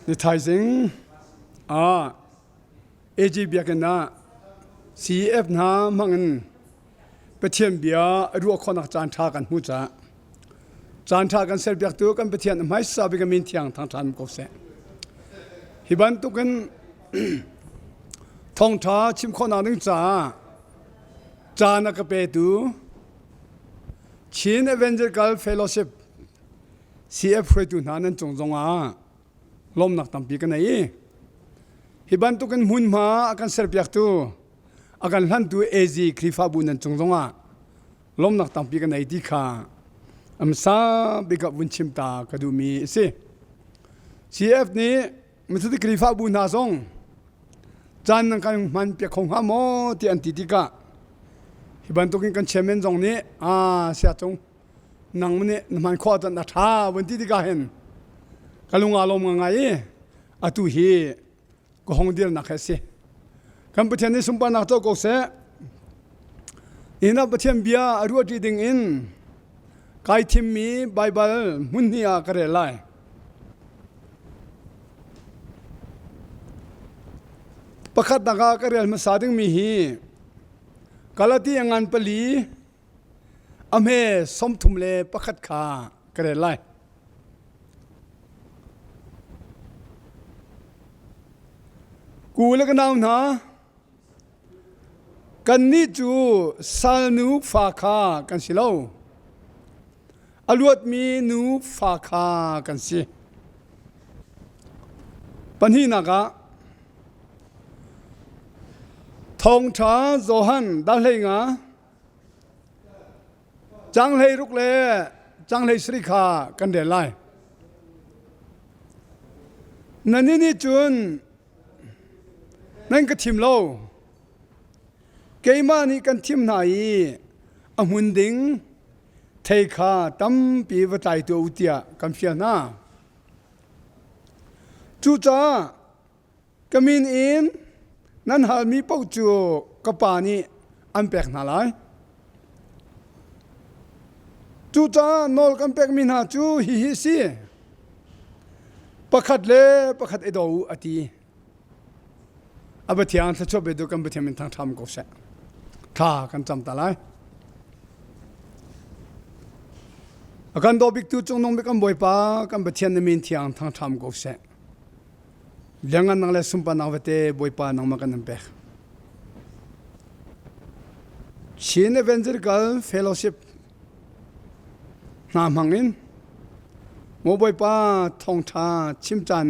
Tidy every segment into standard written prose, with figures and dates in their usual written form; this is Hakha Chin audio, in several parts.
Ni thaizing ah AG biakinn ah CEF hna hmangin Pathian bia a ruah khawhnak caan ṭha kan hmuh caah caan ṭha kan serpiaktu kan Pathian a hmaisa bik a min thiang thangṭhan ko seh. Hi bantukin thawngṭha chim khawhnak ding caah caan a ka petu Chin Evangelical Fellowship CF hruaitu hna nan cung zongah lawmnak tampi ka nei i hi bantukin hmunhma a kan serpiaktu a kan hlantu AZ Khrihfabu nan cung zongah lawmnak tampi ka nei ti kha amsa bik ah vun chim ta ka duhmi a si. CF nih Methodist Khrihfabu hna zong caan nan kan hman piak kho hnga maw ti an ti tikah hi bantukin kan chairman zong nih aa sia cung nang nih na hman khawh ahcun a ṭha vun ti tikah hin ka lung aa lawm ngai i atu hi ka hong dirnak hi a si. Kan Pathian nih sunparnak co ko seh. Nihin ah Pathian bia a ruahṭi ding in kai thimmi Baibal hmun hnih ah ka rel lai. Pakhatnak ah ka rel hmasa dingmi hi Galati a ngan pali A hme 31 kha ka rel lai. Ku le ka nau hna, kannih cu salnu fa kha kan si lo. A luatmi nu fa kha kan si. Pahnihnak ah, Thawngṭha Johan dal hlei nga Cang 16 le cang 17 kha kan rel lai. Nannih nih cun nan ka thim lo. Keimah nih kan thim hna i a hmun ding thei kha tampi va tlai tuah u tiah kan fial hna. Cucaah Ka min in nan halmi paoh cu ka Pa nih an pek hna lai. Cucaah nawl kan pekmi hna cu hihi a si. Pakhat le pakhat i daw u a ti. A Pathian thluachuah pe tu kan Pathian min thangṭham ko seh. Thla kan cam ta lai. A kan daw biktu cungnung bik kan Bawipa kan Pathian na min thiang thangṭham ko seh. Liangngannak le sunparnak vialte Bawipa nangmah kan in pek. Chin Evangelical Fellowship hna hmang in maw Bawipa thawngṭha chim caan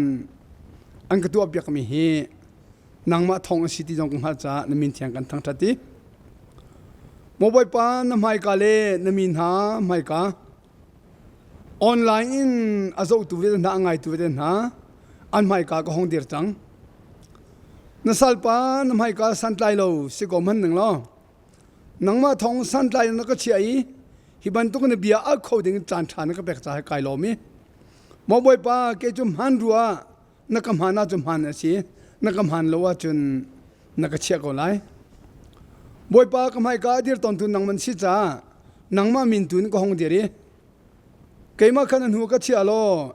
an ka tuah piakmi hi nangmah thawng a si ti zong ka hngalh caah na min thiang kan thangṭhat i maw Bawipa na hmaika le na mi hna hmaika Online in a zohtu vialte hna, a ngaitu vialte hna an hmaika ka hong dir cang. Na salpa na hmaika santlai lo si ko hmanh ning law nangmah thong santlai na ka chiah i hi bantuk na bia al kho ding caan ṭha na ka pek caah kai lawm i maw Bawipa kei cu hmaan rua na ka hmaan ahcun hmaan a si na ka hmaan lo ahcun na ka chiah ko lai Bawipa ka hmaika a dir tawntu nang man si caah nangmah min tu in ka hong dir i keimah khan a hnu ka chiah law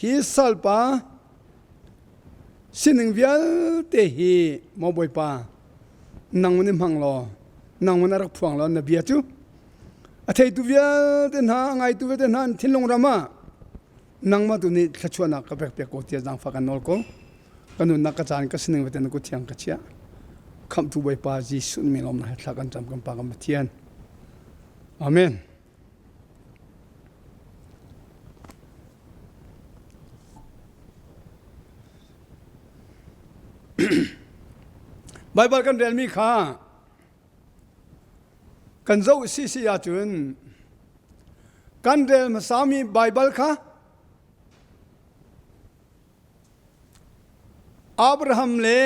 hi salpa sining vialte hi maw Bawipa nang man i hmang law nang man a rak phuang law na bia cu a theitu vialte hna a ngaitu vialte hna an thinlung ram ah nangmah tu nih thluachuahnak ka pek piak ko tiah zaangfah kan nawl ko ka nunnak ka caan ka sining vialte na kut thiang ka chiah khamhtu Bawipa Jesuh min lawmnak he thla kan cam kan pa kan Pathian amen Baibal kan relmi kha kan zoh si si ahcun kan rel hmasami Baibal kha Abraham le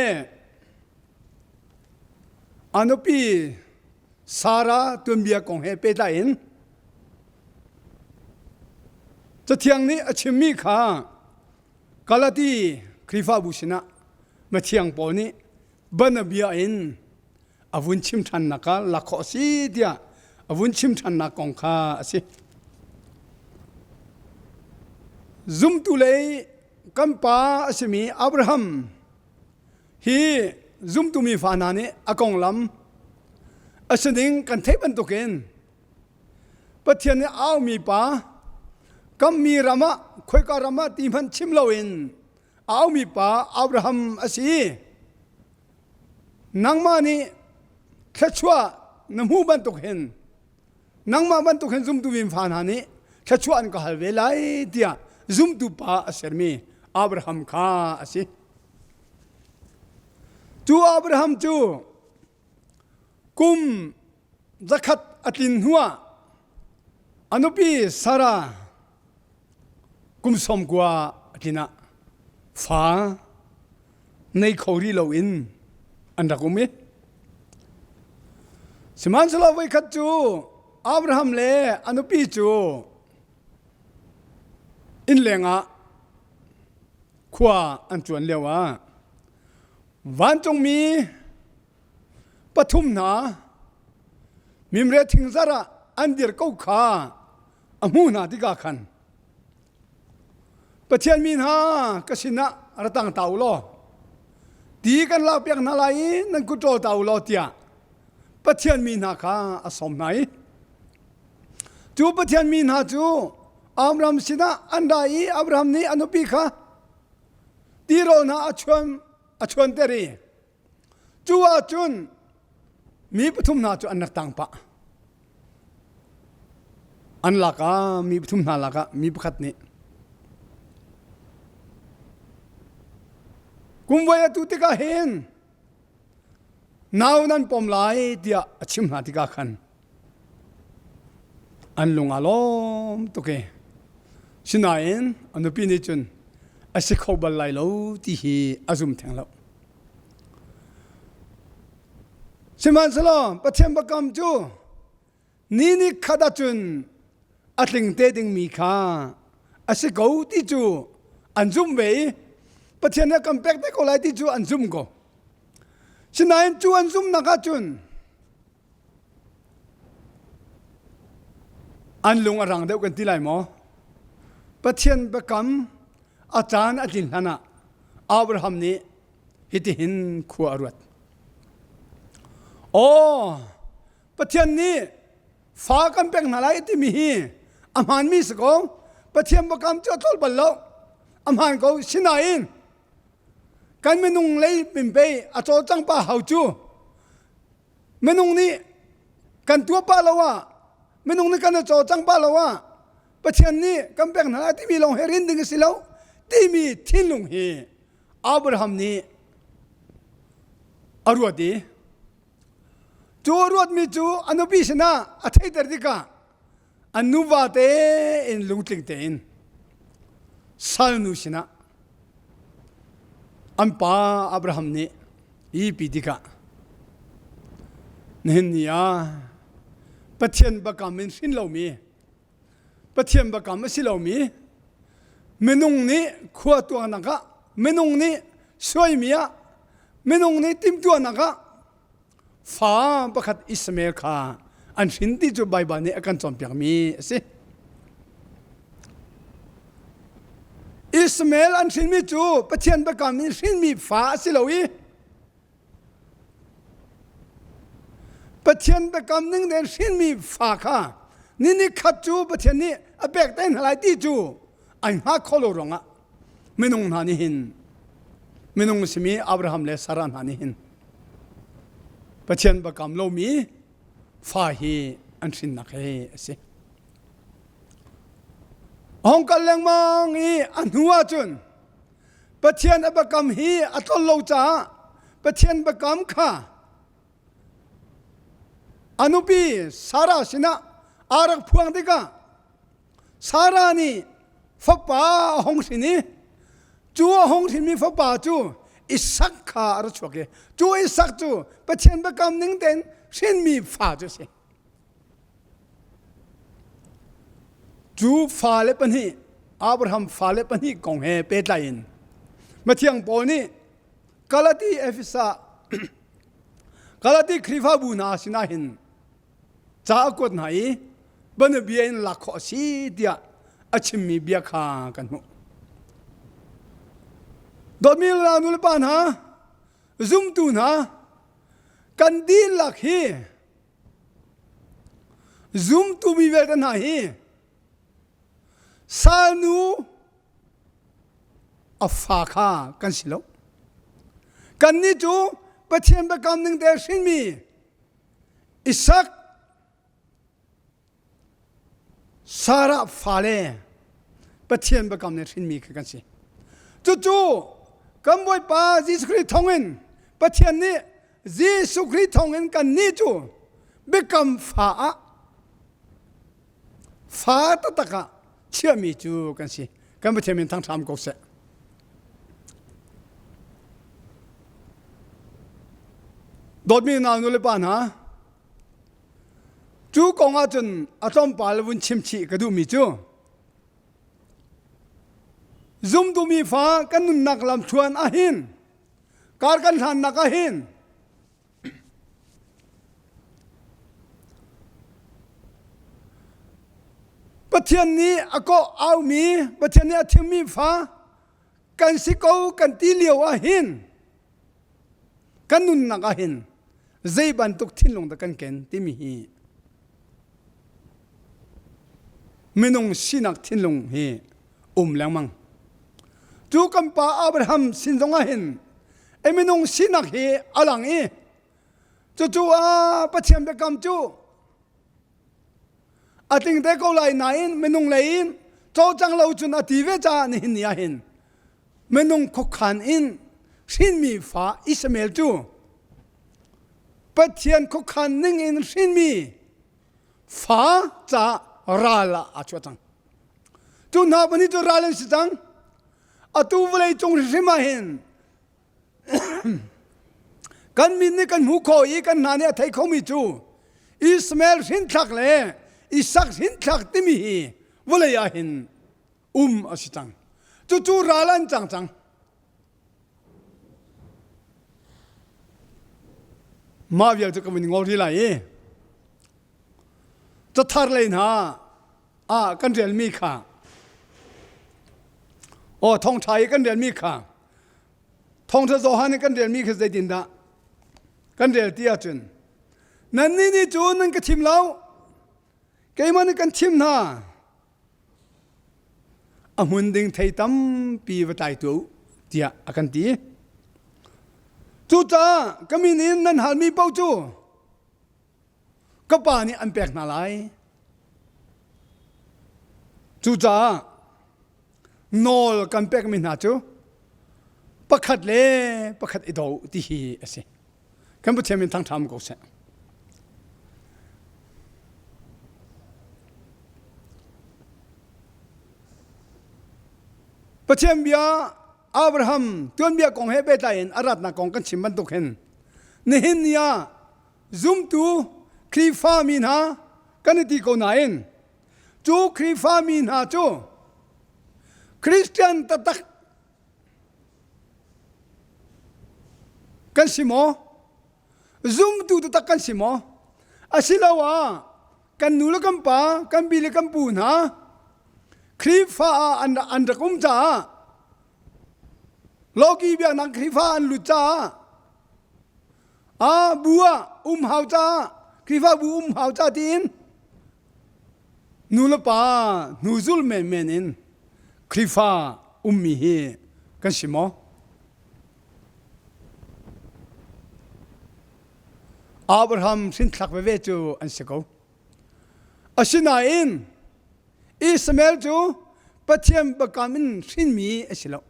a nupi Sarah tuanbia kong he pehtlai in Cathiang nih a chimmi kha Galati Khrihfabu sinah Mathiang Paul nih banabia in a vun chim ṭhannak ah lak khawh a si tiah a vun chim ṭhannak kong kha a si. Zumtu lei kan pa a simi Abraham hi zumtu mi fa hna nih a konglam a si ning kan theih bantukin Pathian nih aumi pa kammi ram ah khoika ram ah ti hmanh chim loin aumi pa Abraham a si. Nangmah nih thluachuah na hmuh bantuk hin nangmah bantuk hin zumtu mi fa hna nih thluachuah an ka hal ve lai tiah zumtu pa a sermi Abraham kha a si. Cu Abraham cu kum zakhat a tlin hnuah a nupi Sarah kum 90 a tlin ah fa nei kho rih loin an rak um i sihmanhsehlaw voikhat cu Abraham le a nupi cu innleng ah khua an cuan lio ah vancungmi pathum hna mimre thingzar ah an dir ko kha a hmuh hna tikah khan Pathian mi hna ka sinah ra tang ta u law ti kan lakpiak hna lai i nan kut ṭawl ta u law tiah Pathian mi hna kha a sawm hna i cu Pathian mi hna cu Abraham sinah an ra i Abraham nih a nupi kha tirawl hna a chuan a chuanter i Cu ahcun mi pathum hna cu an rak tang pah. An lakah mi pathum hna lakah mi pakhat nih kumvoi atu tikah hin nau nan pom lai tiah a chim hna tikah khan An lung aa lawm tuk i sinain a nupi nih cun a si kho bal lai lo ti hi a zum theng lo. Sihmanhsehlaw Pathian biakam cu ni ni khat ahcun a tling te dingmi kha a si ko ti cu an zumh ve i Pathian nih a kan pek te ko lai ti cu an zum ko. Sinain cu an zumhnak ahcun An lung a rang deuh kan ti lai maw? Pathian biakam a caan a tlin hlan ah Abraham nih hitihin khua a ruat. Aw, Pathian nih fa kan pek hna lai timi hi a hmaanmi si ko. Pathian biakam cu a tlol bal lo. A hmaan ko. Sinain kan minung lei minpei a cawlcang pa hau cu minung nih kan tuah pah lo ah minung nih kan i cawlcang pah lo ah Pathian nih kan pek hna lai timi lawng he rin ding a si lo timi thinlung hi Abraham nih a ruat i cu a ruatmi cu a nupi sinah a theiter tikah an nuva tein lungtling tein salnu sinah an pa Abraham nih ipi tikah nihin ni ah Pathian biakam in hrin lomi Pathian biakam a si lomi minung nih khua tuahnak ah minung nih suaimi ah minung nih timhtuahnak ah fa pakhat Ishmael kha an hrin ti cu Baibal nih a kan cawnpiakmi a si. Ishmael an hrinmi cu Pathian biakam in hrinmi fa a si lo i Pathian biakam ning tein hrinmi fa kha ni ni khat cu Pathian nih a pek te hna lai ti cu an hngak kho lo ruangah minung hna nih hin minung simi Abraham le Sarah hna nih hin Pathian biakam lomi fa hi an hrinnak hi a si. A hung kal lengmang i a hnu ahcun Pathian a biakam hi a tlol lo caah Pathian biakam kha a nupi Sarah sinah aa rak phuang tikah Sarah nih fapa a hung hrin i cu a hung hrinmi fapa cu Isak kha a ra chuak i cu Isak cu Pathian biakam ning tein hrinmi fa cu a si. Cu fale pahnih Abraham fale pahnih kong he pehtlai in Mathiang Paul nih Galati Efesa Galati Khrihfabu hna sinah hin ca a kuat hna i bianabia in lak khawh a si tiah a chimmi bia kha kan hmuh. Dawtmi nu le pa hna, zumtu hna, kan dihlak hi zumtu mi vialte hna hi salnu a fa kha kan si lo. Kannih cu Pathian biakam ning te hrinmi Isak Sarah fale Pathian biakam nih hrinmi khi kan si. Cucu kan Bawipa Jesuh Khrih thawngin Pathian nih Jesuh Khrih thawngin kannih cu biakam fa ah fa taktak ah chiahmi cu kan si. Kan Pathian min thangṭham ko seh. Dawtmi nau nu le pa hna, Cu kong ahcun a tlawmpal vun chimchih ka duhmi cu zumtumi fa kan nunnak lamthluan ahhin kar kan hlannak ahhin Pathian nih a kawh aumi Pathian nih a thimmi fa kan si ko kan ti lio ahhin kan nunnak ah hin zei bantuk thinlung dah kan ken timi hi minung sinak thinlung hi um lengmang cu kan pa Abraham sin zong ah hin e minung sinak hi a lang i cucu a Pathian biakam cu a tling te ko lai nain minung lei in cawlcang lo cun a ti ve caah nihin ni ah hin minung khuakhan in hrinmi fa Ishmael cu Pathian khuakhan ning in hrinmi fa ca ral ah aa chuah cang. Cu hna pahnih cu ral an si cang. Atu vawlei cung hrimhrim ah hin kan min nih kan hmu kho i kan hna nih a thei khomi cu Ishmael hrinthlak le Isak hrinthlak timi hi vawlei ah hin um a si cang. Cucu ral an cang cang. Mah vial cu ka vun ngol rih lai i cathar lei hna ah kan relmi kha aw thawngṭha i kan relmi kha thawngṭha Johan i kan relmi kha zeitindah kan rel ti ahcun nannih nih cun nan ka thim lo keimah nih kan thim hna A hmun ding thei tampi va tlai tuah u tiah a kan ti. Cucaah ka min in nan halmi paoh cu ka Pa nih an pek hna lai. Cucaah nawl kan pekmi hna cu pakhat le pakhat i daw u ti hi a si. Kan Pathian min thangṭha ko seh. Pathian bia Abraham tuanbia kong he pehtlai in a ratnak kong kan chim bantuk hin nihin ni ah zumtu Khrihfa mi hna kan i ti ko nain cu Khrihfa mi hna cu Christian taktak Kan si maw? Zumtu taktak kan si maw? Asiloah kan nu le kan pa, kan pi le kan pu hna Khrihfa ah an, an rak um caah Loki biaknak Khrihfa an lut caah ah bu ah um hau caah Khrihfa bu um hau ca tiin nu le pa hnuzul menmen in Khrihfa ummi hi kan si maw? Abraham hrinthlak veve cu an si ko. Asinain Ishmael cu Pathian biakam in hrinmi a si lo.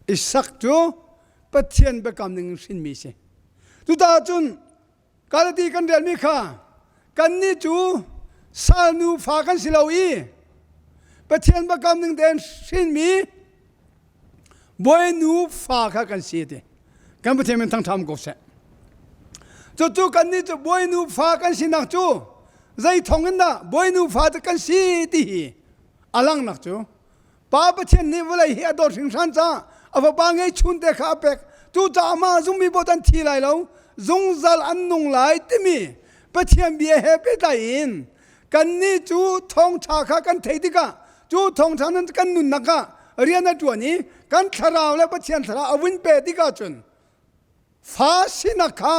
Isak cu Pathian biakam ning in hrinmi a si. Cucaah cun Galati kan relmi kha kannih cu sal nufa kan si lo i Pathian biakam ning tein hrinmi bawinu fa kha kan si ti. Kan Pathian min thangṭham ko seh. Cucu kannih cu bawinu fa kan sinak cu zei thong in dah bawinu fa cu kan si ti hi a langnak cu Pa Pathian nih vawlei hi a dawt hringhran caah a fapa ngeihchun te kha a pek. Cucaah amah zummi paoh an thi lai lo, zungzal an nung lai timi Pathian bia he pehtlai in kannih cu thawngṭha kha kan theih tikah cu thawngṭha nan kan nunnak ah rian a ṭuan i kan thlarau le Pathian thlarau a vun pe tikah cun fa sinak kha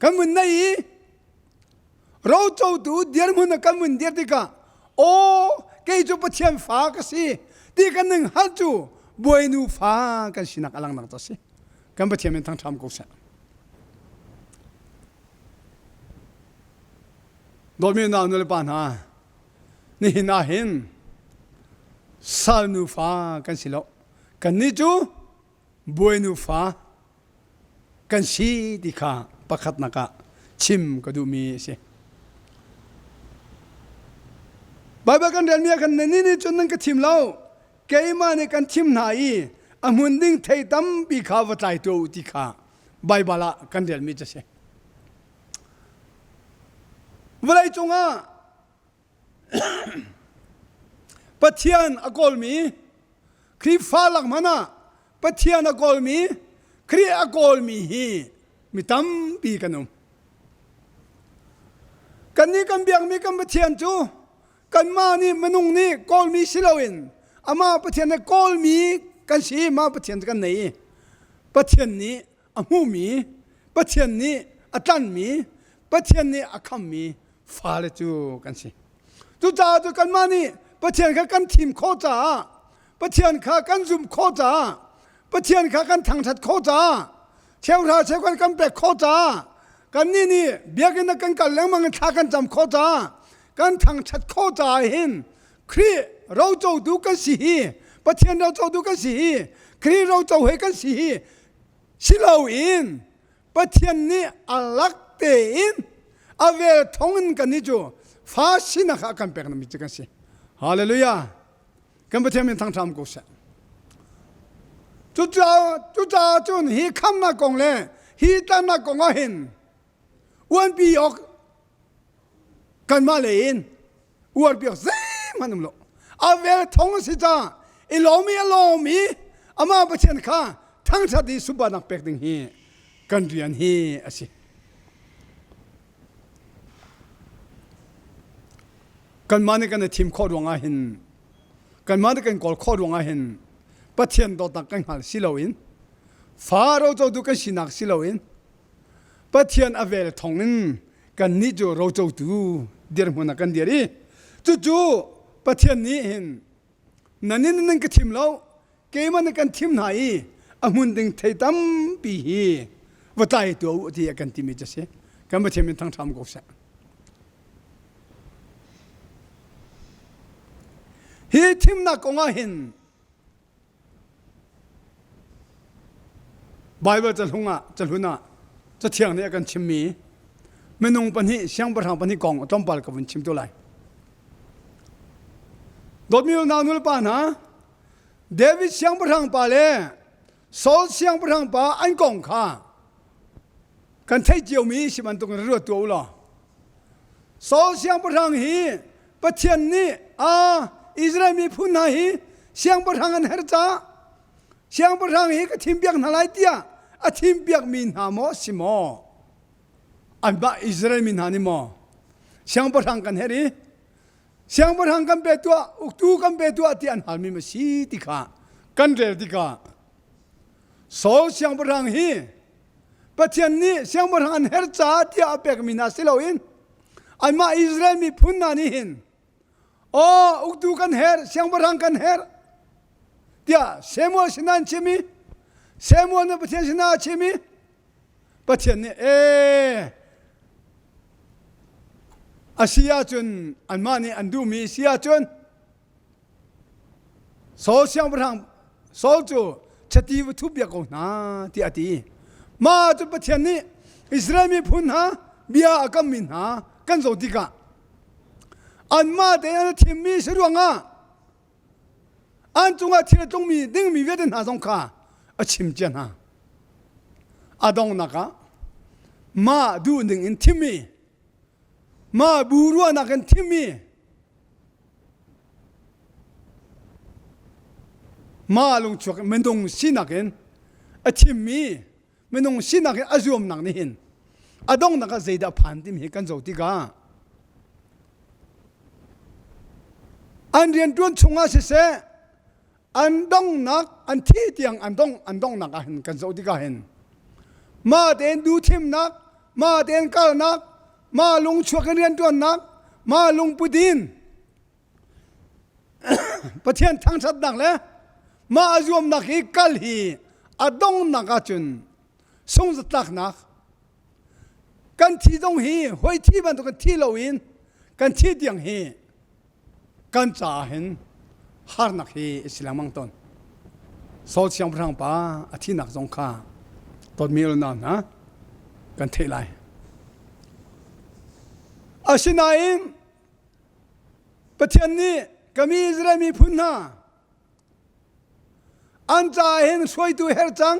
kan vun nei i rocotu dirhmun ah kan vun dir tikah aw kei cu Pathian fa ka si ti kan ning hal cu Bawinu fa kan sinak a langnak cu a si. Kan Pathian min thangṭham ko seh. Dawtmi nau nu le pa hna, nihin ah hin sal nufa kan si lo. Kannih cu Bawinu fa kan si ti kha pakhatnak ah chim ka duhmi a si. Baibal kan relmi ah khan nannih nih cun nan ka thim lo, keimah nih kan thim hna i a hmun ding thei tampi kha va tlai tuah u ti kha Baibal ah kan relmi cu a si. Vawlei cungah Pathian a kawlmi Khrihfa lak hmanh ah Pathian a kawlmi Khrih a kawlmi hi mi tampi kan um. Kannih kan biakmi kan Pathian cu kanmah nih minung nih kawlmi si loin amah Pathian nih kawlmi kan si mah Pathian cu kan nei i Pathian nih a hmuhmi Pathian nih a tlanhmi Pathian nih a khammi fale cu kan si. Cucaah cu kanmah nih Pathian kha kan thim khawh caah Pathian kha kan zumh khawh caah Pathian kha kan thangṭhat khawh caah cheuhra cheukhat kan pek khawh caah kannih nih biakinn ah kan kal lengmang in thla kan cam khawh caah kan thangṭhat khawh caah hin Khrih rocotu kan si hi Pathian rocotu kan si hi Khrih roco he kan si hi si loin Pathian nih a lak tein a vel thong in kan nih cu fa sinak ah kan pek mi cu kan si. Hallelujah. Kan Pathian min thangṭham ko seh. Cucaah cucaah cun hi khamnak kong le hi tlannak kong ah hin uanpi awk kanmah lei in uar piak zeihmanh um lo a vel thong a si caah i lawm i a lawm i amah Pathian kha thangṭhat i sunparnak pek ding hi kan rian hi a si. Kanmah nih kan i thim khawh ruangah hin kanmah nih kan kawl khawh ruangah hin Pathian dawtnak kan hngal si loin fa rocotu kan sinak si loin Pathian a vel thong in kannih cu rocotu dirhmun ah kan dir i cucu Pathian nih hin nan in nan ka thim lo keimah nih kan thim hna i a hmun ding thei tampi hi va tlai tuah u ti a kan timi cu si kan Pathian min thangṭham ko seh hi thimnak kong ah hin Baibal cahlung ah cahlun ah Cathiang nih a kan chimmi minung pahnih siangpahrang pahnih kong tlawmpal ka vun chim tu lai. Dawtmi unau nulepa hna, David siangpahrang pa le Saul siangpahrang pa an kong kha kan theih ciomi si bantuk in ruat tuah u law. Saul siangpahrang hi Pathian nih a Israel miphun hna hi siangpahrang an herh caah siangpahrang hi ka thimpiak hna lai tiah a thimpiakmi hna maw si maw anmah Israel mi hna nih maw siangpahrang kan herh i siangpahrang kan pe tuah uktu kan pe tuah ti an halmi ma si ti kha kan rel tikah Saul siangpahrang hi Pathian nih siangpahrang an herh caah tiah a pekmi hna si loin anmah Israel miphun hna nih hin aw uktu kan herh siangpahrang kan herh tiah Samuel sinah an chim i Samuel nih Pathian sinah a chim i Pathian nih ee a si ahcun anmah nih an duhmi si ahcun Saul siangpahrang Saul cu chiti va thup biak ko hna tiah a ti. Mah cu Pathian nih Israel miphun hna bia a kammi hna kan zoh tikah anmah tein an thimmi si ruangah an cungah thil a tlungmi dingmi vialte hna zong kha a chim cia hna. A donghnak ah mah duh ning in thimmi mah bu ruahnak in thimmi Mah lungchuak minung sinak in a thimmi minung sinak in a zuamnak nih hin a donghnak ah zeidah phan timi hi kan zoh tikah an rianṭuan chungah siseh. An donghnak an thi tiang an dong an donghnak ah hin kan zoh tikah hin mah tein duhthimnak, mah tein kalnak, mah lungchuak in rianṭuannak, mah lungput in Pathian thangṭhatnak le mah a zuamnak hi kal hi a donghnak ahcun sungzatlaknak kan thi zong hi hoi thi bantuk in thi loin kan thi tiang hi kan caah hin harnak hi a si lengmang tawn. Saul siangpahrang pa a thinak zong kha dawtmi unau hna kan theih lai. Asinain Pathian nih ka mi Israel miphun hna an caah hin hruaitu her cang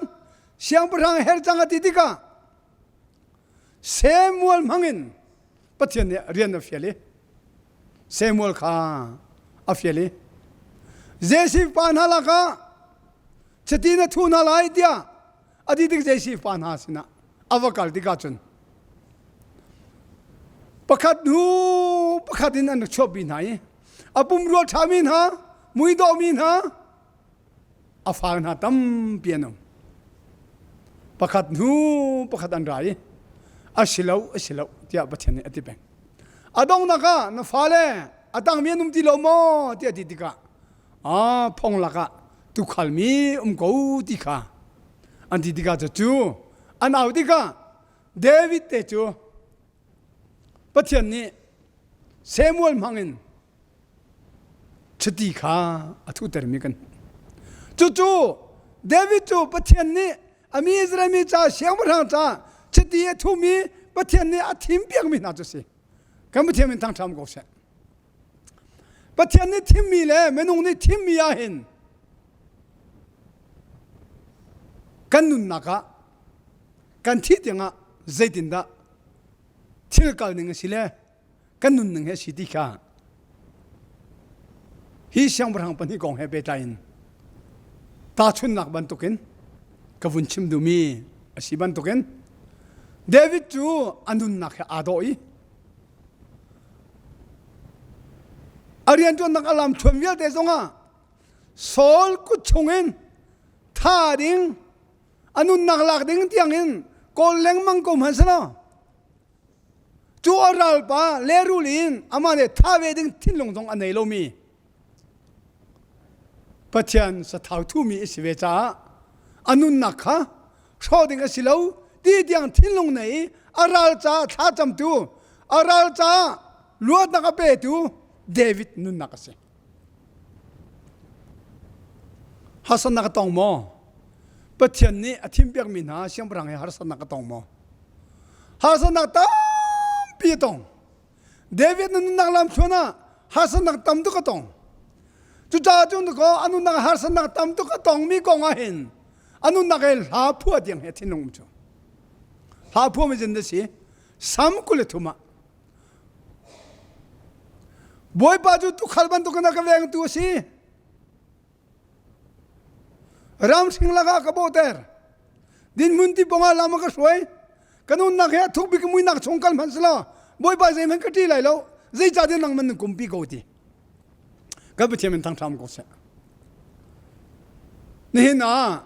siangpahrang her cang a ti tikah Samuel hmangin Pathian nih rian a fial i Samuel kha a fial i Jesse pa hna lakah chiti na thu hna lai tiah a ti tik Jesse pa hna sinah a va kal tikah cun pakhat hnu pakhat in an rak chuahpi hna i a pumrua ṭhami hna muidawhmi hna a far hna tampi an um pakhat hnu pakhat an ra i a si lo a si lo tiah Pathian nih a ti peng a donghnak ah na fale a tangmi an um ti lo maw tiah ti tikah ah phong lakah tuukhal mi um ko ti kha an ti tikah cu an au tikah David te cu Pathian nih Samuel hmangin chiti kha a thutermi kan cucu David cu Pathian nih a mi Israel mi ca siangpahrang ca chiti a thumi Pathian nih a thim piakmi hna cu si kan Pathian min thangṭham ko seh Pathian nih thimmi le minung nih thimmi ah hin kan nunnak ah kan thih tiangah zeitindah thil kal ning a si le kan nunning he a si ti kha hi siangpahrang pahnih kong he pehtlai in tahchunhnak bantukin ka vun chim duhmi a si bantukin David cu a nunnak he aa dawh i A rianṭuannak a lamthluan vialte zongah Saul kut chungin tha ding a nunnak lak ding tiangin kawl lengmang ko hmanh selaw cu a ralpa lehrul in amah nih tha ve ding thinlung zong a nei lomi Pathian sathau thumi a si ve caah a nunnak kha hrawh ding a si lo ti tiang thinlung nei i a ral caah thlacamtu a ral caah luatnak a petu David nunnak a si. Harsatnak a tong maw? Pathian nih a thimpiakmi hna siangpahrang he harsatnak a tong maw? Harsatnak tampi a tong. David na nunnak lamthluan ah harsatnak tam tuk a tong. Cucaah cun kaw a nunnak harsatnak tam tuk a tongmi kong ah hin a nunnak he hla phuah tiang he thinlung um cu. Hla phuah mi zin na si. Sam 23 ah Bawipa cu tukhal bantukin a ka vengtu a si. Ramhring lakah ka bawhter. Dinhmun ti pawngah lam a ka hruai. Ka nunnak hi a thuk bik muinak chung kal hmanh selaw Bawipa zeihmanh ka ṭih lai lo. Zeicahtiah nangman nan kumpi ko ti. Kan Pathian min thangṭham ko seh. Nihin ah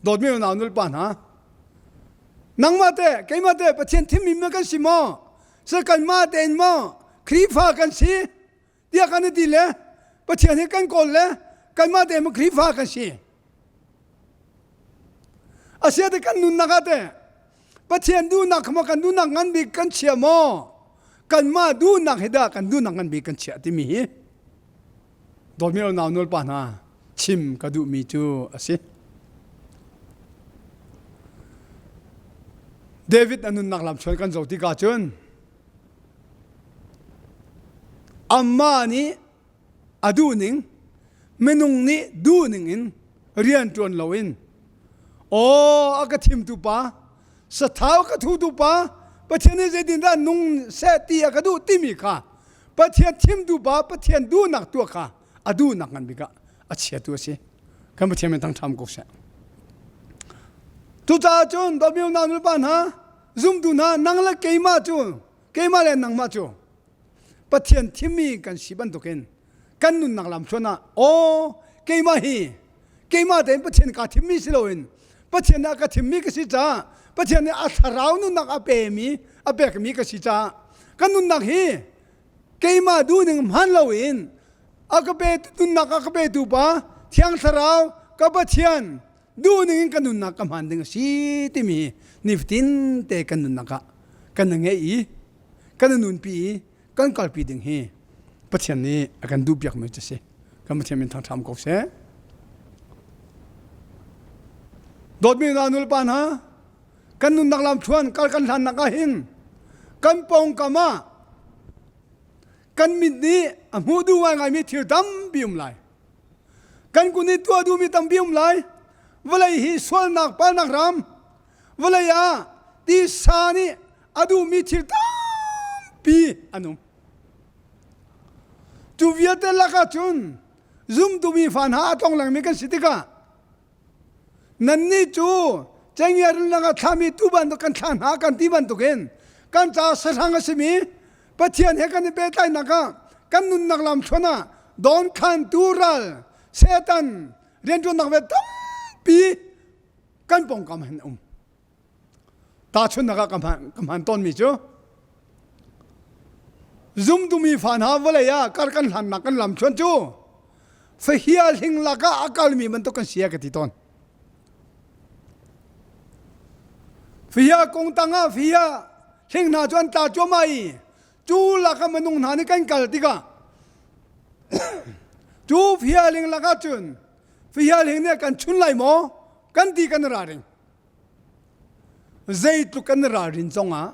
dawtmi unau nulepa hna nangmah te keimah te Pathian thimmi ma kan si maw? Seh kanmah tein maw Khrihfa kan si? Tiah kan i ti le Pathian hi kan kawl le kanmah te Khrihfa kan si. Asia te kan nunnak ah te Pathian duhnak kha kan duhnak ngan bik kan chia maw? Kanmah duhnak hi dah kan duhnak ngan bik kan chiah timi hi dawtmi nau nulpa hna chim ka duhmi cu a si. David a nunnak lam chuan kan zoh tikah cun Amah nih a duhning minung nih duhning in rian ṭuan loin aw a ka thimtu pa sathau ka thutu pa Pathian nih zeitindah nung seh ti a ka duh timi kha Pathian thimtu pa Pathian duhnak tuah kha a duhnak ngan bik ah a chiatu a si kan Pathian min thangṭham ko seh cucaah cun dawtmi unau nulepa hna zumtu hna nang le keimah cu keimah le nangmah cu Pathian thimmi kan si bantukin kan nunnak lamthluan ah aw. Keimah hi keimah tein Pathian kaa thimmi si loin Pathian nih a ka thimmi ka si caah Pathian nih a thlarau nunnak a pemi a pekmi ka si caah ka nunnak hi keimah duhning hman loin a ka pe nunnak a ka petu pa Thiang Thlarau ka Pathian duhning in ka nunnak ka hman ding a si timi nifatin te kan nunnak ah kan ngeih i kan nunpi i kan kalpi ding hi Pathian nih a kan duhpiakmi cu si. Kan Pathian min thangṭham ko seh. Dawtmi hna nulepa hna, kan nunnak lamthluan kal kan hlannak ah hin kan pawngkam ah kan mit nih a hmuh duh ngaingaimi thil tampi um lai. Kan kun i tuah duhmi tampi um lai. Vawlei hi sualnak palnak ram, vawlei ah tisa nih a duhmi thil tampi an um. Cu vialte lakah cun zumtumi fa hna a tlong lengmi kan si tikah nannih cu cenghngia rilnak ah thlami tu bantuk kan thlah hna kan ti bantukin kan caah sahrang a simi Pathian he kan i pehtlaihnak ah kan nunnak lamthluan ah dawnkhantu ral Satan rianṭuannak ve tampi kan pawngkam hin um. Tahchunhnak ah ka hman tawnmi cu zumtumi fa hna vawlei ah kar kan hlannak kan lamthluan cu fahia hling lakah a kalmi bantuk kan si ka ti tawn. Fahia kung tangah fahia hling hna cu an tla cuahmah i cu lakah minung hna nih kan kal tikah cu fahia hling lakah cun fahia hling nih kan chun lai maw kan ti kan ra ring. Zeitluk kan ralrin zongah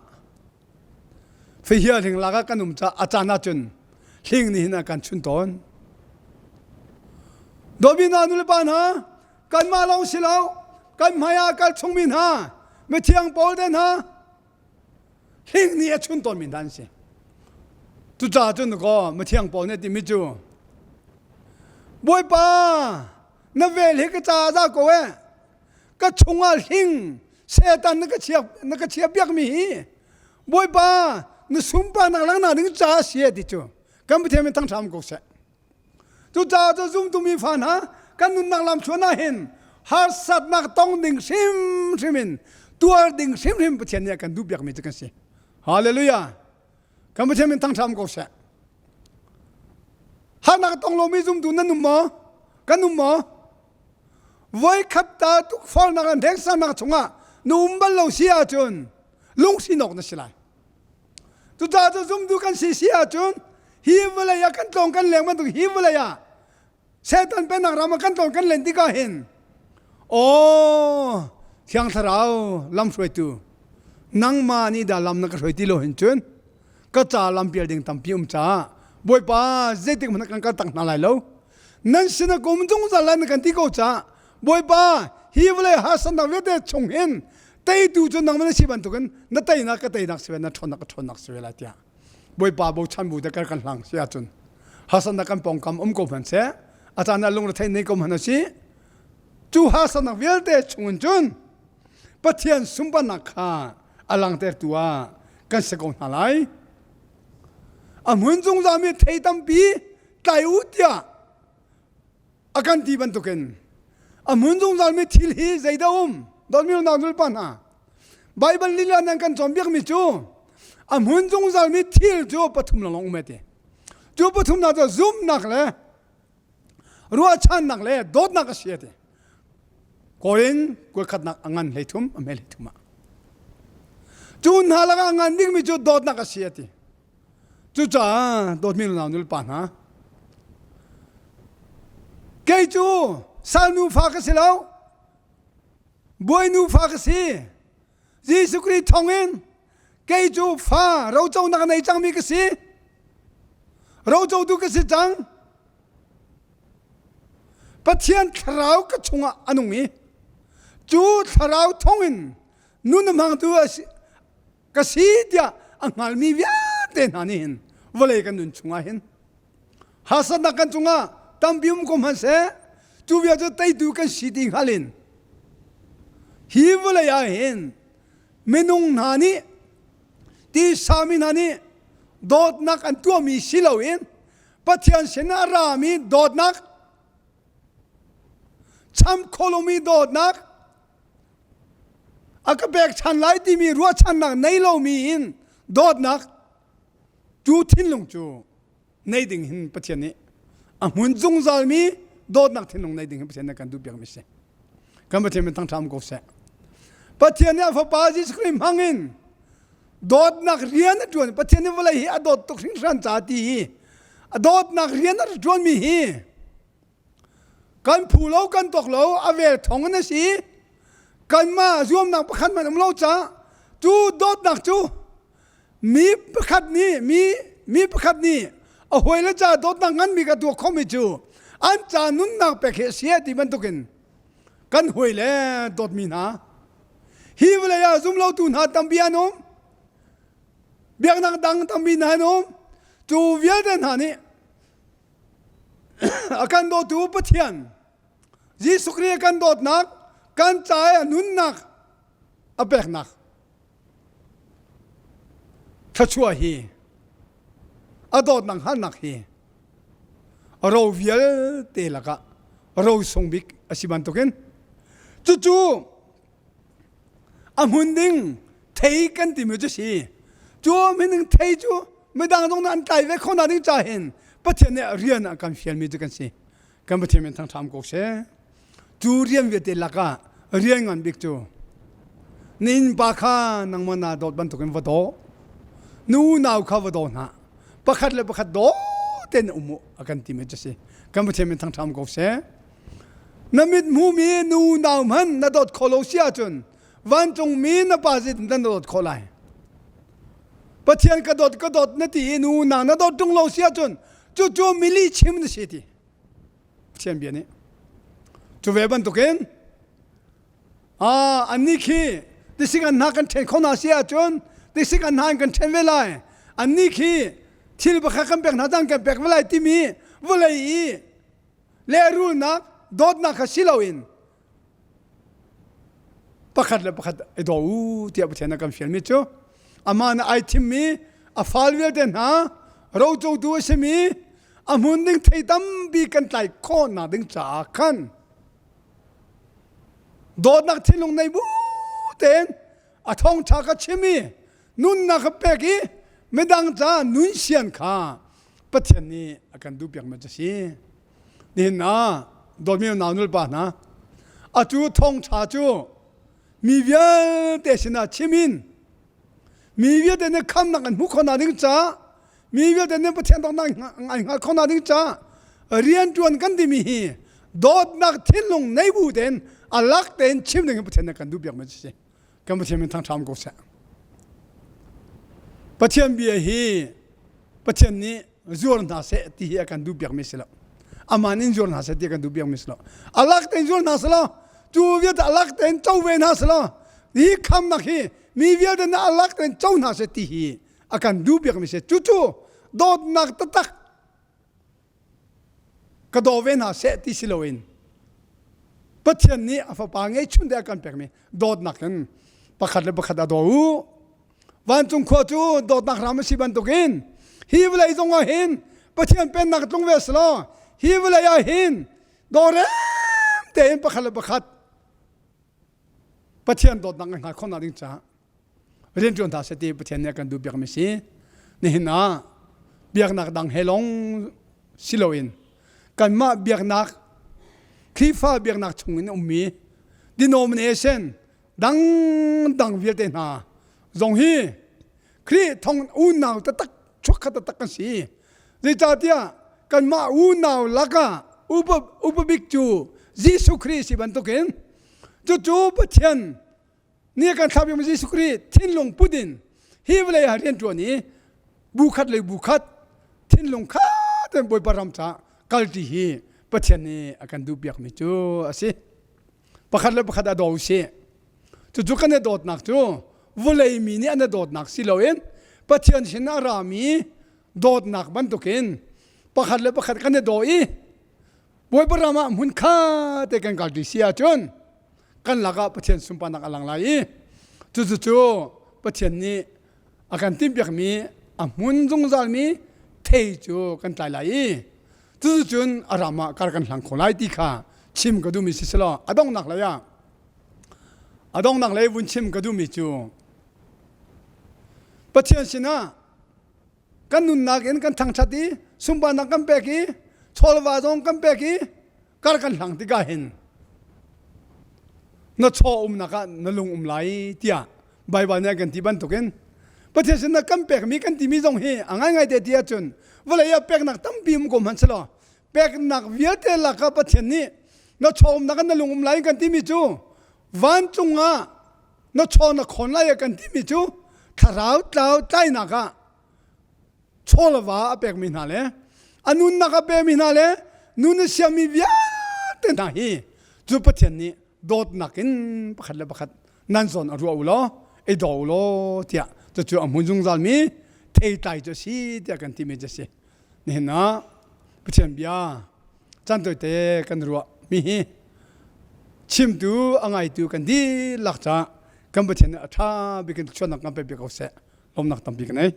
fahia hling lak ah kan um caah a caan ahcun hling nih hin a kan chun tawn. Dawtmi hna nulepa hna, kanmah lawng si lo, kan hmai ah kal chungmi hna, mithiang pawl te hna, hling nih a chun tawnmi hna an si. Cucaah cun kaw mithiang pawl nih timi cu, Bawipa, na vel hi ka caah za ko eh, ka chungah hling Satan na ka chia na ka chia piakmi hi Bawipa na sunparnak langhnak ding caah si ti cu kan Pathian min thangṭham ko seh. Cucaah cu zumtu mi fa hna kan nunnak lam thluan ah hin harsatnak tong ding hrimhrim in tuar ding hrimhrim Pathian nih a kan duh piakmi cu kan si. Hallelujah. Kan Pathian min thangṭham ko seh. Harnak tong lomi zumtu nan um maw? Kan um maw? Voikhat ta tukforhnak le hneksanak chungah na um bal lo si ahcun lungsi awk na si lai. Cucaah cu zumtu kan si si ahcun hi vawlei ah kan tlawng kan leng bantuk hi vawlei ah Satan pennak ram ah kan tlawng kan len tikah hin aw Thiang Thlarau lamhruaitu nangmah nih dah lam na ka hruai ti lo hin cun ka ca lampial ding tampi um caah Bawipa zeitik hmanh kan kal tak hna lai lo nan sinah ka um zungzal lai na kan ti ko caah Bawipa hi vawlei harsatnak vialte chung hin teitu cu nangmah na si bantukin na teinak ka teinak si ve na ṭhawnnak ka ṭhawnnak si ve lai tiah Bawipa bochan bu te kar kan hlang si ahcun harsatnak kan pawngkam um ko hmanhseh a caan ah lungretheih nei ko hmanh a si cu harsatnak vialte chungin cun Pathian sunparnak kha a langtertu ah kan si ko hna lai a hmun zungzalmi thei tampi tlai u tiah a kan ti bantukin a hmun zungzalmi thil hi zeidah um dawtmi unau nulepa hna Baibal lila nan kan cawnpiakmi cu a hmun zungzalmi thil cu pathum lawng um ti cu pathum hna cu zumhnak le ruahchannak le dawtnak a si ti Korin kuakhatnak a ngan 13 a hme 13 ah cu hna lakah a ngan bikmi cu dawtnak a si a ti Cucaah dawtmi nunau nulepa hna, kei cu salnu fa ka si lo, bawinu fa ka si. Jesuh Khrih thawngin kei cu fa roconak a nei cangmi ka si. Rocotu ka si cang. Pathian thlarau ka chungah a nung i cu thlarau thawngin nun a hmangtu a si, ka si tiah a hngalmi vialte hna nih hin vawlei kan nun chungah hin harsatnak kan cungah tampi um ko hmanhseh cu bia cu teitu kan si ti hngal in hi vawlei ah hin minung hna nih tisami hna nih dawtnak an tuahmi si loin Pathian sin a rami dawtnak. Cham kho lomi dawtnak a ka pekchan lai timi ruahchannak nei lomi in dawtnak cu thinlung cu nei ding hin Pathian nih a hmun zungzalmi dawtnak thinlung nei ding hin Pathian nih kan duhpiakmi si. Kan Pathian min thangṭha ko seh. Pathian nih a fapa Jesuh Khrih hmang in dawtnak rian a ṭuan. Pathian nih vawlei hi a dawt tuk hringhran ca ti hi a dawtnak rian a ṭuanmi hi kan phu lo kan tawk lo a vel thong in a si. Kanmah zuamnak pakhat hmanh um lo ca cu dawtnak cu mi pakhat nih mi mi pakhat nih a hawile ca dawtnak nganmi ka tuah khomi cu an ca nunnak pek hi a si ti bantukin kan hawile dawtmi hna hi vawlei ah zumlotu hna tampi an um biaknak dang tampi hna an um cu vialte hna nih a kan dawtu Pathian Jesuh Khrih a kan dawtnak kan ca i a nunnak a peknak Thluachuah hi a dawtnak hngalhnak hi ro vialte lakah ro sung bik a si bantukin cucu a hmun ding thei kan timi cu si. Cu hmun ding thei cu midang zong nih an tlai ve kho na ding ca hin Pathian nih rian a kan fialmi cu kan si. Kan Pathian min thangṭham ko seh. Cu rian vialte lakah rian ngan bik cu na innpa kha nangmah naa dawt bantukin va daw. Na unau kha va daw hna. Pakhat le pakhat daw tein um u a kan timi cu si. Kan Pathian min thangṭham ko seh. Na mit hmumi na unau hmanh na dawt khawh lo si ahcun vancungmi na pa zeitin dah na dawt khawh lai? Pathian ka dawt ka dawt na ti i na unau na dawt ṭung lo si ahcun cucu mili chim na si ti. Pathian bia nih cu ve bantukin ah annih khi tisik an hna kan ṭhen kho hna si ahcun tisik an hna in kan ṭhen ve lai annih khi thil pakhat kan pek hna cang kan pek ve lai timi vawlei i lehrulnak dawtnak kha si loin pakhat le pakhat i daw u tiah Pathian a kan fialmi cu amah nih ai thimmi a fal vialte hna rocotu a simi a hmun ding thei tampi kan tlai khawhnak ding caah khan dawtnak thinlung nei bu tein a thawngṭha ka chim i nunnak ka pek i midang ca nun sian kha Pathian nih a kan duhpiakmi cu si. Nihin ah dawtmi nau nulpa hna atu thawngṭha cu mi vialte sinah chim in mi vialte nih khamnak an hmuh khawhnak ding caah mi vialte nih Pathian dawtnak an hngalh khawhnak ding caah rianṭuan kan timi hi dawtnak thinlung nei bu tein a lak tein chim ding in Pathian nih kan duhpiakmi a si. Kan Pathian min thangṭham ko seh. Pathian bia hi Pathian nih zuar hna seh ti hi a kan duhpiakmi si lo. Aman in zuar hna seh ti a kan duhpiakmi si lo. A lak tein zuar hna seh law cu vialte a lak tein co ve hna seh law hi khamnak hi mi vialte nih a lak tein co hna seh ti hi a kan duhpiakmi si. Cucu dawtnak taktak ka daw ve hna seh ti si loin Pathian nih a fapa ngeihchun te a kan pekmi dawtnak in pakhat le pakhat a daw u. Vancung khua cu dawtnak ram a si bantukin hi vawlei zong ah hin Pathian pennak tlung ve selaw hi vawlei ah hin dawrem tein pakhat le pakhat Pathian dawtnak an hngal khawhnak ding caah rianṭuan hna seh ti Pathian nih a kan duh piakmi si. Nihin ah biaknak dang he lawng si loin kanmah biaknak Khrihfa biaknak chung in ummi denomination dangdang vialte hna zong hi Khrih thong unau taktak chuakkhat taktak kan si. Zeicahtiah kanmah unau lakah upa upa bik cu Jesuh Khrih si bantukin cucu Pathian nih kan thlah bikmi Jesuh Khrih thinlung put in hi vawlei ah rian ṭuan i bu khat le bu khat thinlung khat in Bawipa ram caah kalṭi hi Pathian nih a kan duhpiakmi cu a si. Pakhat le pakhat a daw usih. Cucu kan i dawtnak cu vawlei mi nih an i dawtnak si loin Pathian sin a rami dawtnak bantukin pakhat le pakhat kan i daw i Bawipa ram ah hmun kha te kan kalṭi si ahcun kan lakah Pathian sunparnak a lang lai i cucu Pathian nih a kan timhpiakmi a hmun zungzalmi thei cu kan tlai lai i cucu cun a ram ah kar kan hlang kho lai ti kha. chim ka duhmi si selaw a donghnak lei ah a donghnak lei vun chim ka duhmi cu Pathian sinah kan nunnak in kan thangṭhat i sunparnak kan pek i chawlva zong kan pek i kar kan hlang tikah hin na chaw umnak ah na lung um lai tiah Baibal nih a kan ti bantukin Pathian sinah kan pekmi kan timi zong hi a ngaingai te ti ahcun vawlei ah peknak tampi um ko hmanh selaw peknak vialte lakah Pathian nih na chaw umnak ah na lung um lai kan timi cu vancung ah na chaw na khawn lai kan timi cu thlarau tlau tlainak ah chaw le va a pekmi hna le a nunnak a pemi hna le nun a siami vialte hna hi cu Pathian nih dawtnak in pakhat le pakhat nan zawn a ruah u law ei daw u law tiah cucu a hmun zungzal mi theitlai cu a si tiah kan timi cu a si. Nihin ah Pathian bia caan tawite kan ruah mi hi chimtu a ngaitu kan dihlak caah kan Pathian nih a ṭha bik in thluachuahnak kan pek ko seh. Lawmnak tampi ka nei.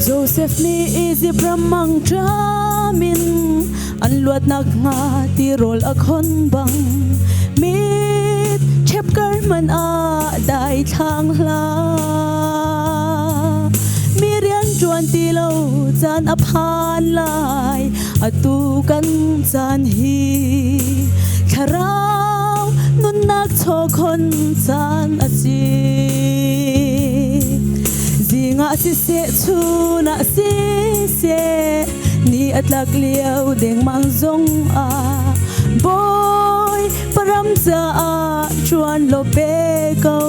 Joseph nih Izipt ram mangṭam in an luatnak hnga tirawl a khon bang mit ṭhepkar hmanh ah daithlang hlah. Mi rian ṭuan ti lo caan a phan lai atu kan caan hi thlarau nunnak chawkhon caan a si. Zing ah siseh chun ah siseh ni a tlak lio dengmang zong ah bawi param caah ṭuan law pe ko.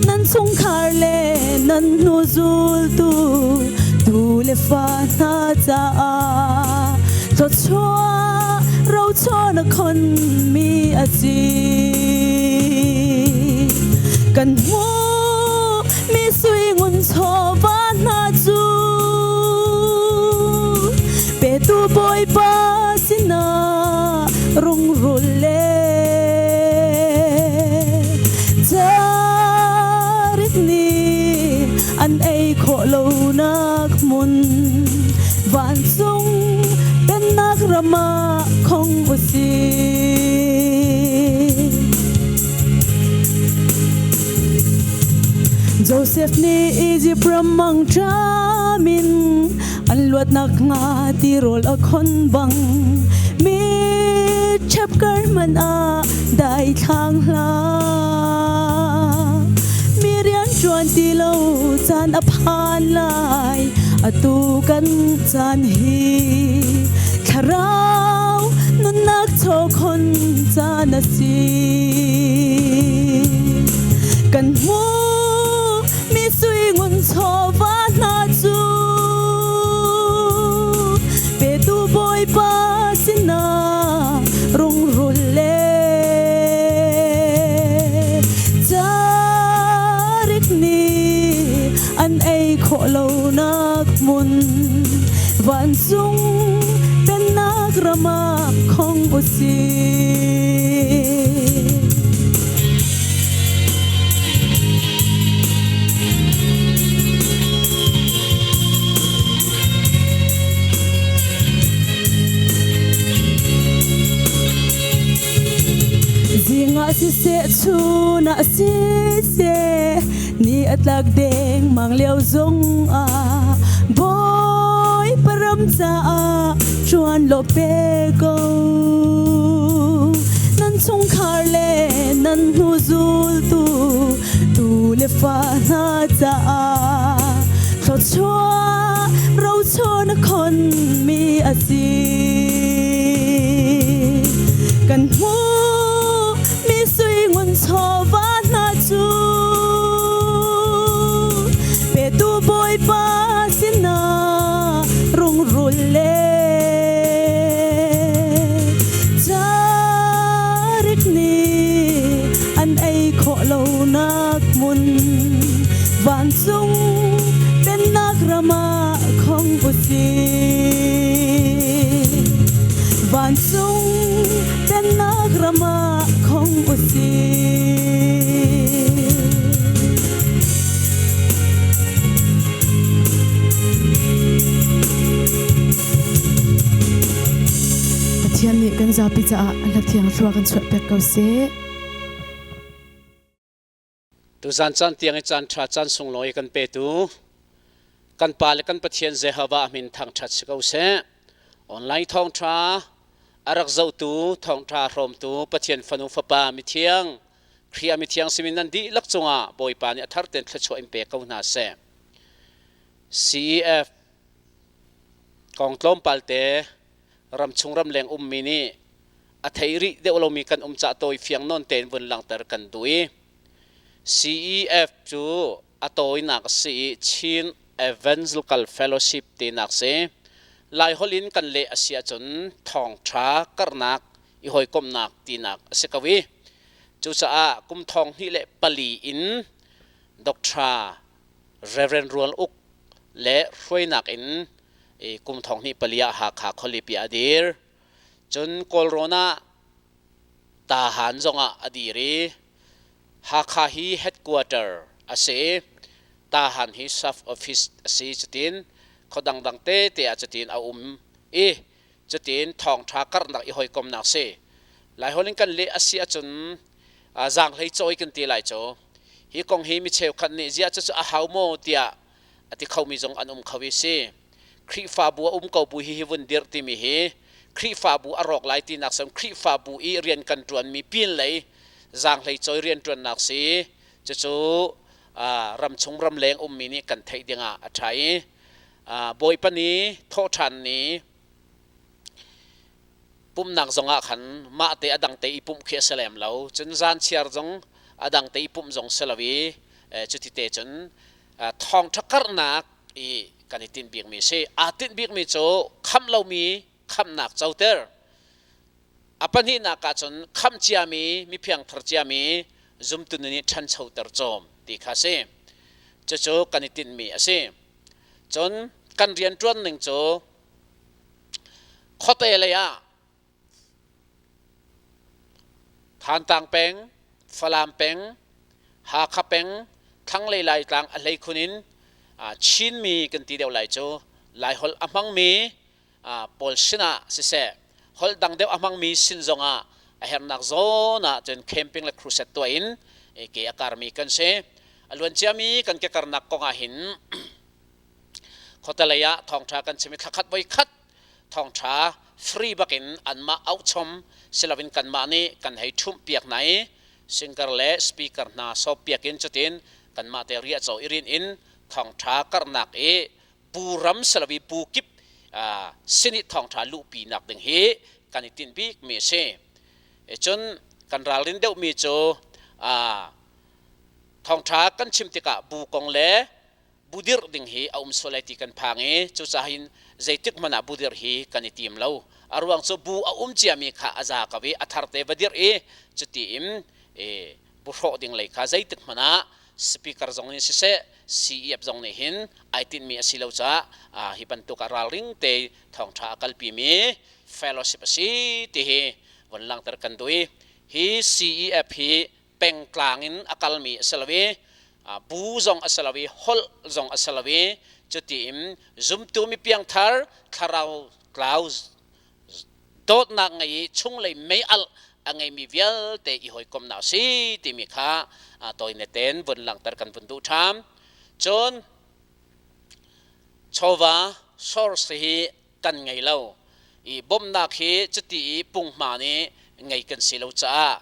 Nan chungkhar le nan hnu zultu tu le fa hna caah thluachuah rochawn a khonmi a si. Kan hmuh mi sui ngun chawva hna cu petu Bawipa sinah rungrul le carik nih an ei khawh lonak hmun vancung pennak ram ah khong u sih. Joseph nih Izipt ram mangṭam in an luatnak hnga tirawl a khon bang mi ṭhepkar hmanh ah daithlang hlah. Mi rian ṭuan ti lo caan a phan lai atu kan caan hi thlarau nunnak chawkhon caan a si. Kan hmuh mi sui ngun chawva hna cu petu Bawipa sinah rungrul le carik nih an ei khawh lonak hmun vancung pennak ram ah khong u sih. Zing ah siseh chun ah siseh ni a tlak dengmang lio zong ah Bawipa ram caah ṭuan law pe ko. Nan chungkhar le nan hnu zultu tu le fa hna caah thluachuah rochawn a khonmi a si. Kan hmuh mi sui ngun chawva hna cu petu Bawipa sinah rungrul le carik nih an ei khawh lonak hmun vancung pennak ram ah khong u sih. caah a hla thiang thlua kan chuah piak ko seh. Tuzan caan tiang i caan ṭha caan sunglawi kan petu kan Pa le kan Pathian Jehovah min thangṭhat si ko seh. Online thawngṭha a rak zohtu thawngṭha hrawmtu Pathian fanu fapa mithiang Khrih ah mithiang simi nan dihlak cungah Bawipa nih a thar tein thluachuah in pe ko hna seh. CEF kong tlawmpal te ramchung ramleng ummi nih a thei rih deuh lomi kan um cah tawi fiang nawn tein vun langhter kan duh i CEF cu a tawinak a si i Chin Evangelical Fellowship tinak si. Laiholh in kan leh a si ahcun thawngṭha karhnak i hawikomhnak tinak a si ko i cucaah kum thong hnih le pali in Dr. Reverend Rual Uk le hruainak in kum thong hnih pali ah Hakha khualipi a dir. Cun Kawlrawn ah Tahan zongah a dir i Hakha hi headquarter a si i Tahan hi sub office a si cutin khua dangdang tete ah cutin a um i cutin thawngṭha karhnak i hawikomnak si. Laiholh in kan leh a si ahcun zaanghlei cawi kan ti lai cu. Hi kong hi mi cheukhat nih ziah cucu a hau maw tiah a ti khomi zong an um kho i si. Khrihfabu a um ko bu hi hi vun dirh timi hi Khrihfabu a rawk lai tinak sem Khrihfabu i rian kan ṭuanmi pin lei zaanghlei cawi rian ṭuannak si. Cucu ramchung ramleng ummi nih kan theih dingah a ṭha i Bawipa ni thawhṭhan ni pumhnak zongah khan mah te a dang te i pumh khi a si lem lo. Cun zan chiar zong a dang te i pumh zong si lo i cuti te cun thawngṭha karhnak i kan i tinh bikmi si. Aa tinh bikmi cu khamh lomi khamhnak coter. A pahnihnak ah cun khamh ciami mi phiangthar ciami zumtu nih ṭhanchoter cawm ti kha si. Cucu kan i tinhmi a si. Cun kan rianṭuan ning cu khuate lei ah Thantlang peng, Falam peng, Hakha peng, thlanglei Laitlang a hleikhun in Chinmi kan ti deuh lai cu Laiholh a hmangmi pawl sinah siseh holh dang deuh a hmangmi sin zongah a hernak zawn ah cun camping le crusade tuah in ke a karmi kan si. A luan ciami kan ke karnak kong ah hin khuatelei ah thawngṭha kan chim i thlakhat voi khat thawngṭha free bakin anmah auhchom siloin kanmah nih kan hei ṭhumh piak hna i singer le speaker hna sawp piak in cutin kanmah te riahcaw i rin in thawngṭha karhnak i bu ram siloin bu kip sin i thawngṭha luhpi nak ding hi kan i tinh bikmi a si. Cun kan ralrin deuhmi cu thawngṭha kan chim tikah bu kong le bu dirh ding hi a um sual lai ti kan phang i cucaah hin zeitik hmanh ah bu dirh hi kan i tim lo. A ruang cu bu a um ciami kha a za ko i a tharte va dirh i cuti in bu hrawh ding lei kha zeitik hmanh ah speaker zong nih siseh CEF zong nih hin ai tinhmi a si lo caah hi bantuk ah ralring te thawngṭha a kalpimi fellowship a si ti hi von langhter kan duh i hi CEF hi pengtlang in a kalmi a si lo i bu zong a si lo i holh zong a si lo i cuti in zumtu mi piangthar thlarau tlau dawtnak ngei i chunglei mei-alh a ngeimi vialte i hawikomhnak a si timi kha tawine tein vun langhter kan vun duh ṭhan. Cun chawva source hi kan ngei lo i bawmhnak hi cuti i punghma nih ngei kan si lo caah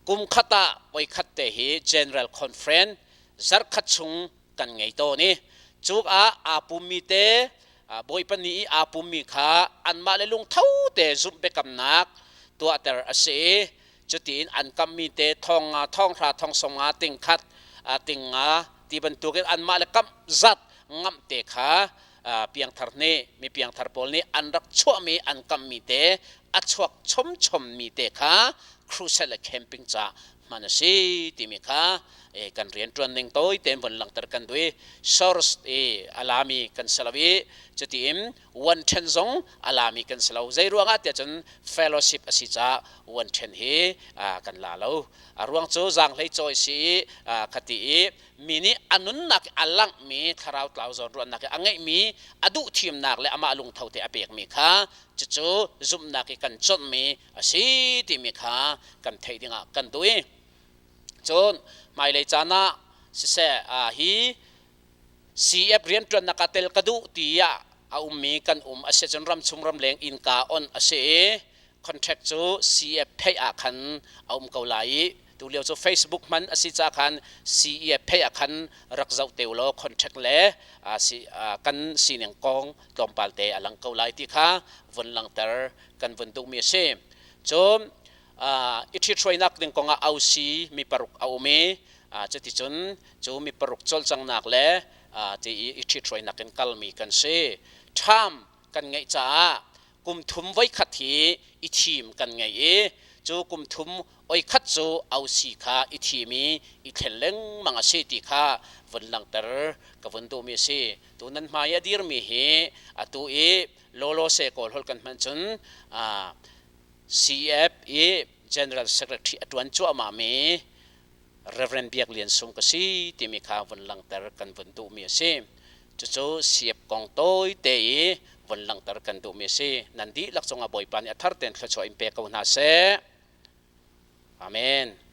kum khat ah voikhat te hi General Conference zarhkhat chung kan ngei tawn i cuk ah aa pummi te Bawipa ni i aa pummi kha anmah le lungtho te zumh biakamnak tuahter a si i cutiin an kammi te thong nga thong hra thong sawm nga ting khat ting nga ti bantukin anmah le kamh zat ngamh te kha piangthar nih mi piangthar pawl nih an rak chuahmi an kammi te a chuak chomchommi te kha crusade le camping ca hman a si timi kha kan rianṭuan ning tawi tein von langhter kan duh i source i a lami kan si lo i cutiin one ṭhen zong a lami kan si lo. Zei ruangah tiah cun fellowship a si caah one ṭhen hi kan la lo. A ruang cu zaanghlei cawi si i khati i. Mi nih a nunnak i a langhmi thlarau tlau zawnruahnak i a ngeihmi a duh thimnak le amah lungtho te a pekmi kha cucu zumhnak i kan cawnhmi a si timi kha kan theih dingah kan duh i cun hmailei caan ah siseh hi CF rianṭuannak ah tel ka duh tiah a ummi kan um a si cun ramchung ramleng innka on a si i contract cu CF phei ah khan a um ko lai i tulio cu Facebook hman a si ca khan CEF phei ah khan rak zoh te law contract le kan sining kong tlawmpal te a lang ko lai ti kha vun langter kan vun duhmi a si. Cun i ṭhithruainak ding kongah ausi mi paruk a um i cuticun cu mi paruk cawlcanghnak le ti i i ṭhithruainak in kalmi kan si. Term kan ngeih caah kum thum voikhat hi i thim kan ngei i cu kum thum oikhat cu ausi kha i thim i i thlen lengmang a si ti kha vun langhter ka vun duhmi a si. Tu nan hmai a dirmi hi atu i lawlawse kawl holh kan hman cun CF i General Secretary a ṭuan cuahmahmi Reverend Biak Lian Sung ka si timi kha vun langhter kan vun duhmi a si. Cucu CF kong tawite i vun langhter kan duhmi a si. Nan dihlak cungah Bawipa nih a thar tein thluachuah in pe ko hna seh. Amen.